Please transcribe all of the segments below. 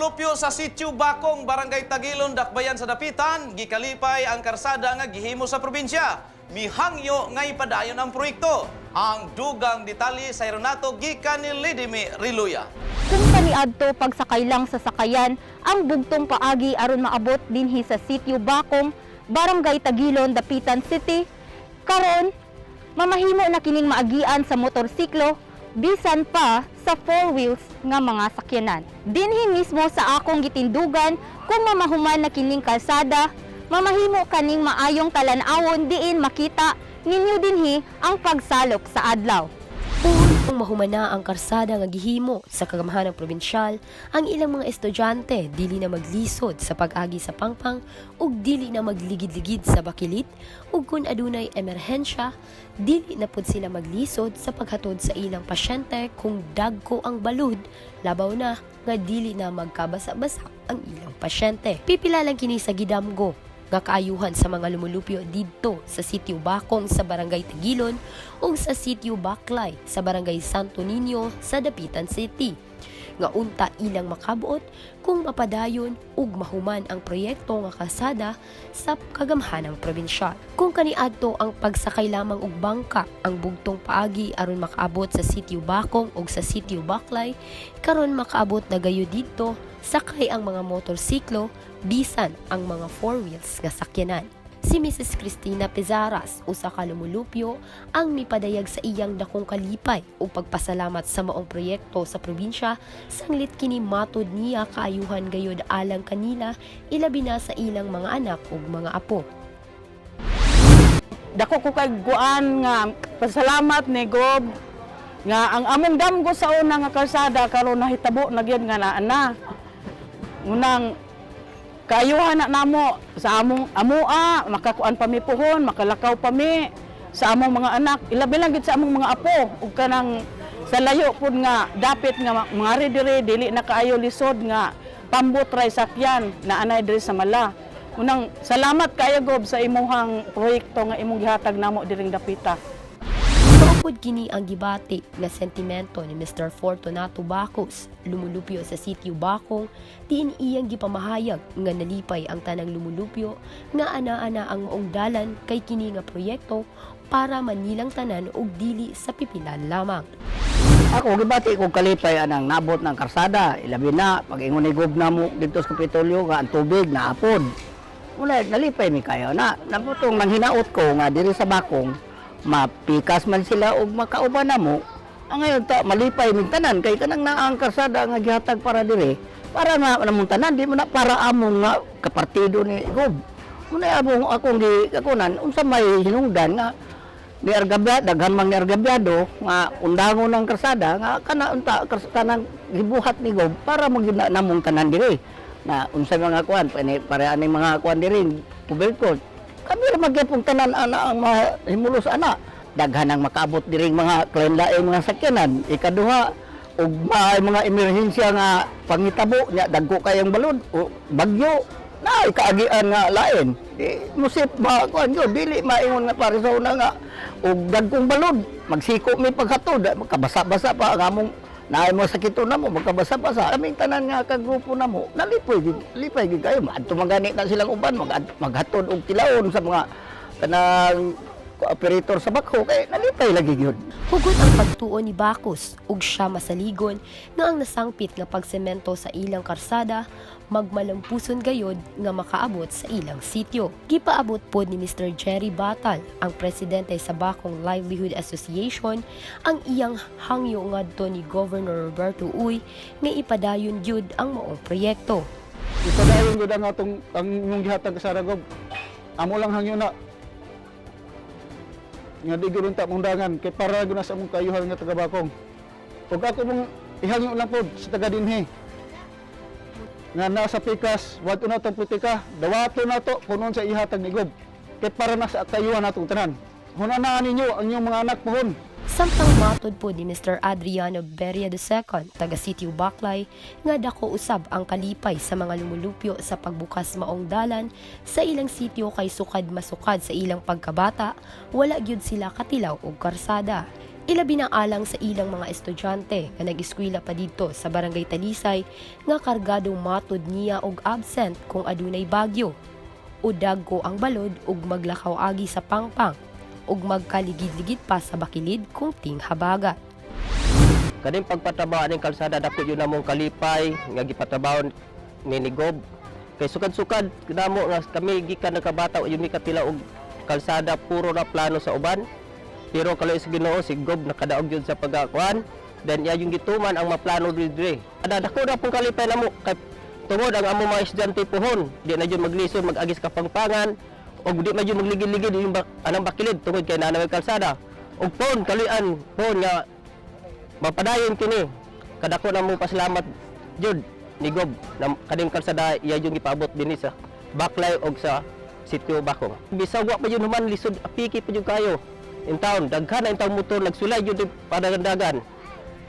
Lumulupyo sa Sitio Bakong, Barangay Tagilon, Dakbayan sa Dapitan, gikalipay ang karsada nga gihimo sa probinsya. Mihangyo nga ipadayon ang proyekto. Ang dugang detalye sa Renato gikan ni Lidimi Riluya. Kung kaniadto pagsakay lang sa sakayan ang bugtong paagi aron maabot dinhi sa Sitio Bakong, Barangay Tagilon, Dapitan City, karon mamahimo na kining maagian sa motorsiklo bisan pa sa four wheels nga mga sakyanan. Dinhi mismo sa akong gitindugan, kung mamahuman na kining kalsada, mamahimo kaning maayong talan-awon diin makita ninyo dinhi ang pagsalok sa adlaw. Puhon kung mahumana ang karsada nga gihimo sa kagamhanan probinsyal, ang ilang mga estudyante dili na maglisod sa pag-agi sa pangpang ug dili na magligid-ligid sa bakilit, ug kun adunay emerhensya, dili na pud sila maglisod sa paghatod sa ilang pasyente kung dagko ang balud, labaw na nga dili na magkabasa-basa ang ilang pasyente. Pipila lang kini sa gidamgo nga kaayuhan sa mga lumulupyo didto sa Sitio Bakong sa Barangay Tagilon ug sa Sitio Baklay sa Barangay Santo Niño sa Dapitan City nga unta ilang makabuot kung mapadayon ug mahuman ang proyekto nga kalsada sa kagamhanang probinsyal. Kung kaniadto ang pagsakay lamang og bangka ang bugtong paagi aron makaabot sa Sitio Bakong ug sa Sitio Baklay, karon makaabot na gayud didto sakay ang mga motorsiklo bisan ang mga four wheels nga sakyanan. Si Mrs. Cristina Pizaras, usa ka lumulupyo, ang mipadayag sa iyang dakong kalipay ug pagpasalamat sa maong proyekto sa probinsya, sanglit kini matud niya kaayuhan gayod alang kanila, ilabi na sa ilang mga anak ug mga apo. Dako ko kay guan nga pasalamat ni Gob nga ang among damgo sa una nga kalsada karon nahitabo na gyud nga naa na. Unang kaayuhan na namo sa among amua, makakuan pa mi puhon, makalakaw pa mi sa among mga anak, ilabi lang gid sa among mga apo ug kanang sa layo pud nga dapit nga mga diri dili na kaayo lisod nga pambot ray sakyan na anay diri sa mala. Unang salamat kaayo, Gob, sa imuhang proyekto nga imong gihatag namo diring dapita. Maupod kini ang gibati nga sentimento ni Mr. Fortunato Bacos, lumulupyo sa Sitio Bakong, diin iyang gipamahayag nga nalipay ang tanang lumulupyo nga ana-ana ang maong dalan kay kini nga proyekto para manilang tanan ug dili sa pipila lamang. Ako gibati ko kalipay anang nabot ng karsada, ilabi na pag ingon ni Gob namo didto sa Kapitolyo nga ang tubig naapod. Wala, nalipay mi kayo na nabutong nang hinaot ko nga diri sa Bakong mapikas man sila og makauban namo. Ang ngayon ta malipay mig tanan kay kanang naa ang karsada nga gihatag para diri para na namong tanan, di mo na para among nga kapartido ni Gob. Muna among akong gi kakunan unsa may hinungdan nga ni Argabia, daghan mang ni Argabyado nga undangon ng karsada nga kana unta kanang gibuhat ni Gob para magyud na namong tanan diri na unsa mga kuan para aning mga kuan diri pubelko kami ra magyapong tanan ana ang mahimulos ana, daghan ang makaabot diri mga klain-laing mga sakyanan. Ikaduha, ug maay mga emerhensya nga pangitabo nya, dagko kayong balod o bagyo na kaagian nga lain, di musip ba kuan yun, dili maingon nga para sa una nga og dagkong balod magsiko mi paghatod, magkabasa-basa pa ang among naay mo sakito na mo, magkabasa-basa kaming tanan nga kagrupo na mo. Nalipay gid, lipay gid kayo maadto man gani na silang uban maghatod og tilaon sa mga kanang operator sa bakho kay nalipay lagi gyud. Hugot ang pagtuo ni Bacos ug siya masaligon nga ang nasangpit nga pagsemento sa ilang karsada magmalampuson gayod nga makaabot sa ilang sityo. Gipaabot pod ni Mr. Jerry Batal, ang presidente sa Bakong Livelihood Association, ang iyang hangyo ngadto ni Governor Roberto Uy nga ipadayon gyud ang maong proyekto. Ipadayon gyud ang atong ang inyong gihatag sa Gob. Amo lang hangyo na nga di gyud unta mundangan kay para gyud na sa among kayuhan nga taga Bakong. Ug ako mong ihangyo lang pod sa taga dinhi nga nasa pikas, wadto na tong politika, dawato na to kunon sa ihatag ni Gob. Kay para na sa kayuhan natong tanan. Hunanaan ninyo ang inyong mga anak pohon. Samtang matod po ni Mr. Adriano Beria II, taga Sitio Baklay, nga dako usab ang kalipay sa mga lumulupyo sa pagbukas maong dalan sa ilang sitio kay sukad masukad sa ilang pagkabata, wala gyud sila katilaw og karsada. Ilabi na alang sa ilang mga estudyante nga nag-eskwela pa didto sa Barangay Talisay nga kargadong matud niya og absent kung adunay bagyo o dagko ang balod ug maglakaw agi sa pangpang ug magkaligid-ligid pa sa bakilid kung tinghabagat. Kaning pagpatrabaho aning kalsada, dako yun namong kalipay nga gipatrabaho ni Gob. Kay sukad-sukad namo nga kami gikan nagkabata, yun mi kapila og kalsada, puro na plano sa uban. Pero kaloy sa Ginoo, si Gob nakadaog yun sa pagakuan. Then iya yung gituman ang maplano diri. Ada dako na pong kalipay namo kay tungod ang amo mga estudyante puhon, di na jud maglisod mag-agis kapangpangan og di man jud magligid-ligid yung anang bakilid tungod kay naa na may kalsada. Og pohon kaluyan pohon nga mapadayon kini. Kadako na mo pasalamat jud ni Gob na kaning kalsada iya yung gipaabot dinhi sa Baklay og sa Sitio Bakong. Bisag wa pa jud human, lisod apiki pa jud kayo in town, daghan na intawon motor nagsulay jud padagandagan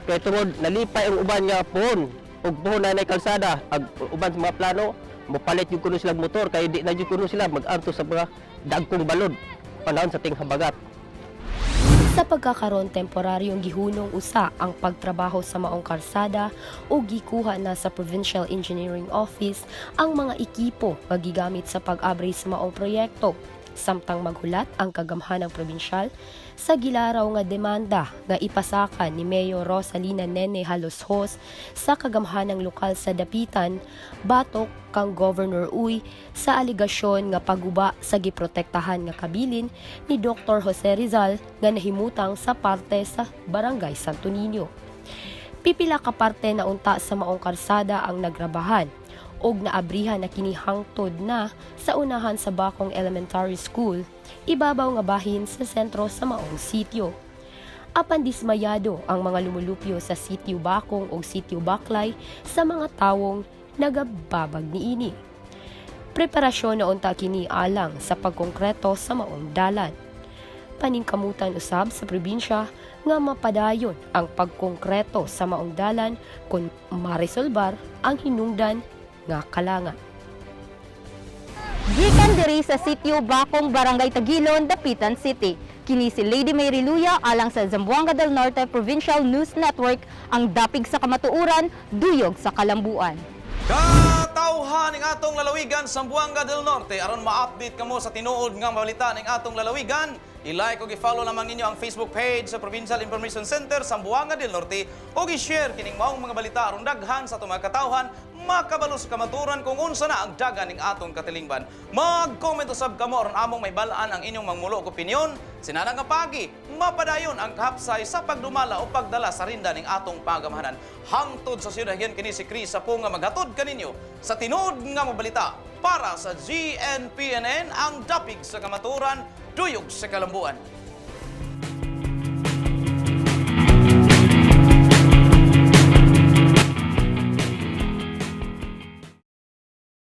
kay tungod nalipay ang uban nga pohon og pohon na nay kalsada. Ag uban sa mga plano, mopalit jud kuno sila motor kay di na jud kuno sila mag-anto sa mga dagkong balod panahon sa tinghabagat. Sa pagkakaron, temporaryong gihunong usa ang pagtrabaho sa maong karsada o gikuha na sa Provincial Engineering Office ang mga ekipo nga gigamit sa pag-abri sa maong proyekto. Samtang maghulat ang kagamhanang probinsyal sa gilaraw nga demanda nga ipasaka ni Mayor Rosalina Nene Jalosjos sa kagamhanang lokal sa Dapitan batok kang Governor Uy sa aligasyon nga paguba sa giprotektahan nga kabilin ni Dr. Jose Rizal nga nahimutang sa parte sa Barangay Santo Niño. Pipila ka parte na unta sa maong karsada ang nagrabahan og naabrihan na kini hangtod na sa unahan sa Bakong Elementary School, ibabaw nga bahin sa sentro sa maong sitio. Apan dismayado ang mga lumulupyo sa Sitio Bakong o Sitio Baklay sa mga tawong nagababag niini. Preparasyon na unta kini alang sa pagkongkreto sa maong dalan. Paningkamutan usab sa probinsya nga mapadayon ang pagkongkreto sa maong dalan kung maresolbar ang hinungdan nga kalangan. Gikan diri sa Sitio Bakong, Barangay Tagilon, Dapitan City. Kini si Lady Mary Luya alang sa Zamboanga del Norte Provincial News Network, ang dapig sa kamatuoran, duyog sa kalambuan. Katawhan ning atong lalawigan, Zamboanga del Norte, aron ma-update kamo sa tinuod nga balita ning atong lalawigan, i-like ug i-follow lamang ninyo ang Facebook page sa Provincial Information Center Zamboanga del Norte ug i-share kining maong mga balita aron daghan sa atong mga katawhan makabalo sa kamaturan kung unsa na ang dagan ning atong katilingban. Mag-comment usab kamo aron among mahibal-an ang inyong mangmulo og opinyon. Sinana nga pagi, mapadayon ang kahapsay sa pagdumala o pagdala sa rinda ning atong pagamhanan. Hangtod sa siyudad, kini si Chris Sapo nga maghatod kaninyo sa tinuod nga mabalita para sa GNPNN, ang dapig sa kamaturan, duyog sa kalambuan.